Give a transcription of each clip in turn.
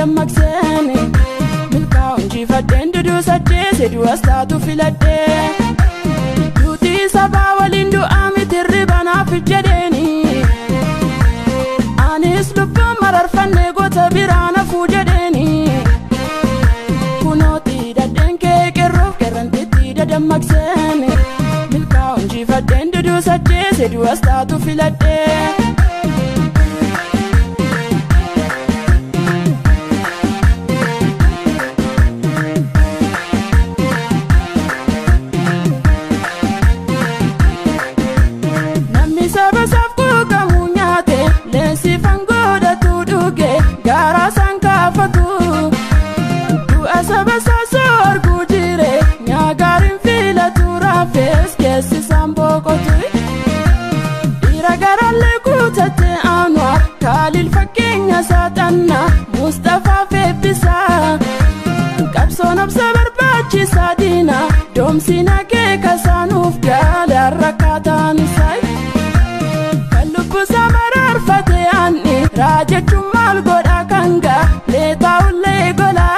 dadammaqseeni. Milkaa'u injifadheen duduus ajjeese du'as taatu filadhee. Duutii sabaa waliin du'aa miti hirribanaaf jedheeni. Anis lubbuun mararfannee goota biraa nafuu jedheeni. Kunooti dadheen kee qeerroof qeerrantitti dadammaqseeni. Milkaa'u injifadheen duduus ajjeese du'as taatu filadhee. Namni saba isaaf quuqamu nyaate leensi fangoodhatu dhuge garaa isaan kaafatu. Du'a saba isaa arguu jire nyaagaariin filatu rafees keessi isaan boqotu. Dhiira garaallee kutate Anwaar Kaalil fakkeenya saaxannaa Mustafaa Feebbisaa. Qabsoon obsa barbaachisaa diina doomsiin akeeka isaanuuf gaala rakkaataan isaa. Kan lubbusaa mararfate aanni raajechuun maal godha kan gaalee taa'ullee gola.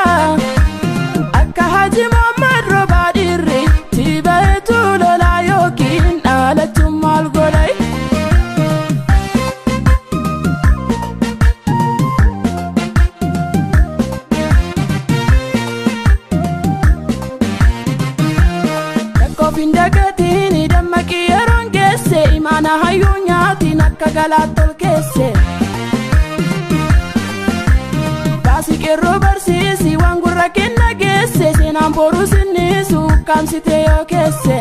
Akka Haji Muhammad Roobaa dhiirri tibaetu lola yookiin dhaalachuun maal godha. Lakkoof hin dagatiin dammaqii yeroon geesse imaana hayyuu nyaatiin akka galaatti ol keesse. Baasii qeerroo barsiisi waan gurra kenna geesse seenaan boruu sinniisu ukkaamsitee yoo keesse.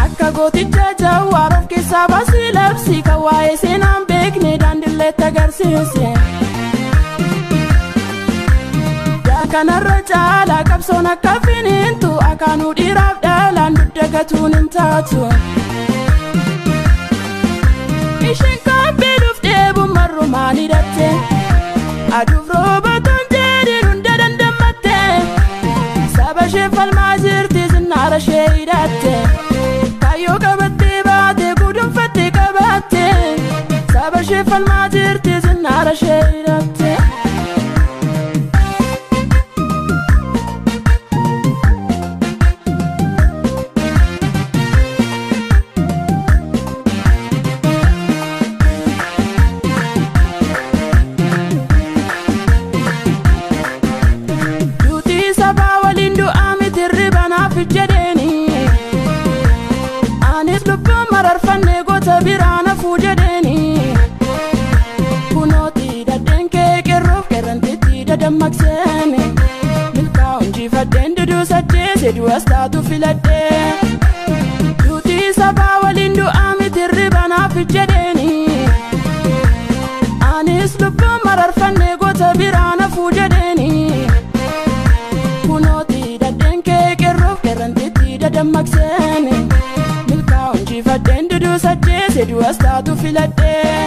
Akka gooticha Jawaar of keessaa baasii labsi kan waa'ee seenaan beekne daandileetti agarsiise. Kanarra caalaa qabsoon akka finiintu akaanuu dhiiraaf dhaalaan dugdagatuun hin taatu. Isheen kaaffee dhuftee bummarrumaan hidhatte aduuf roobatoon jedhiin hunda dandammatte saba ishee falmaa jirti sinnaara ishee hidhatte kaayyoo qabattee baate guduunfattee qabatte saba ishee falmaa jirti sinnaara ishee hidhatte. Duutii sabaa waliin du'aa miti hirribanaaf jedheeni. Anis lubbuun mararfannee goota biraa nafuu jedheeni. Kunooti dadheen kee qeerroof qeerrantitti dadammaqseeni. Milkaa'u injifadheen duduus ajjeese du'as taatu filadhee. Duutii sabaa waliin du'aa miti hirribanaaf jedheeni. Anis lubbuun mararfannee goota biraa nafuu jedheeni. Kunooti dadheen kee qeerroof qeerrantitti dadammaqseeni. Milkaa'u injifadheen duduus ajjeese du'as taatu filadhee.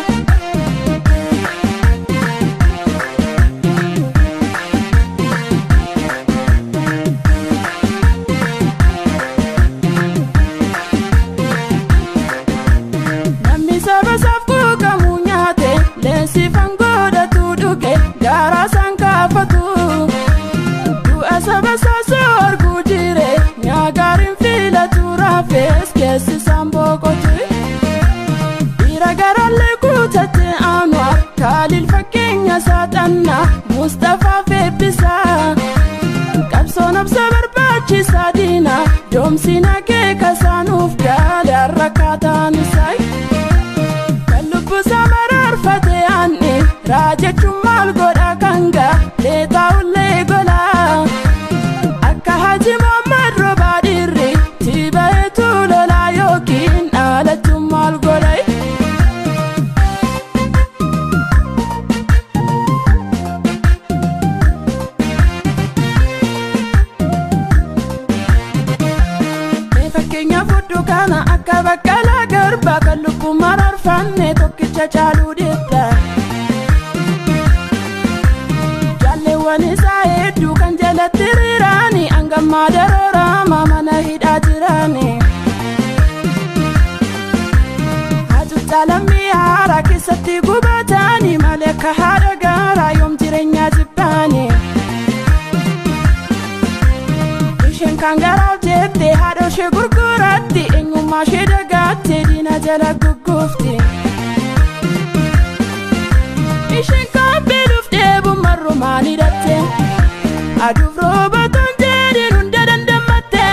Namni saba isaaf quuqamu nyaate leensi fangoodhatu dhuge garaa isaan kaafatu. Du'a saba isaa arguu jire nyaagaariin filatu rafees keessi isaan boqotu. Dhiira garaallee kutate Anwaar Kaalil fakkeenya saaxannaa Mustafaa Feebbisaa. Qabsoon obsa barbaachisaa diina doomsiin akeeka isaanuuf gaala rakkaataan isaa. Kan lubbusaa mararfate aanni raajechuun maal godha kan gaalee taa'ullee gola. Akka Haji Muhammad Roobaa dhiirri tibaetu lola yookiin dhaalachuun maal godha. Mee fakkeenya fudhu kana akka Baqqalaa Garbaa kan lubbuu mararfanne tokkicha caaluu dhibba. Jaalleewwan isaa hedduu kan jalatti hiriiraani hangammaa darooraama mana hidhaa jiraani. Hacuuccaa lammii haaraa keessatti gubatanii malee Akka haadha gaaraa yoom jireenyaa jibbaane. Isheen kan garaaf jettee haadha ishee gurguratti, eenyummaa ishee dagaattee diina jala gugguufti. Isheen kan beeluuf dheebu marrumaan hidhatte, aduuf roobatan jedheen hunda dandamatte.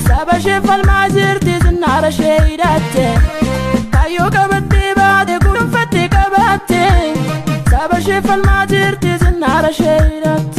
Saba ishee falmaa jirti zinnaara ishee hidhatte. Kaayyoo qabattee baate guduunfattee qabaatte. Saba ishee falmaa jirti zinnaara ishee hidhatte.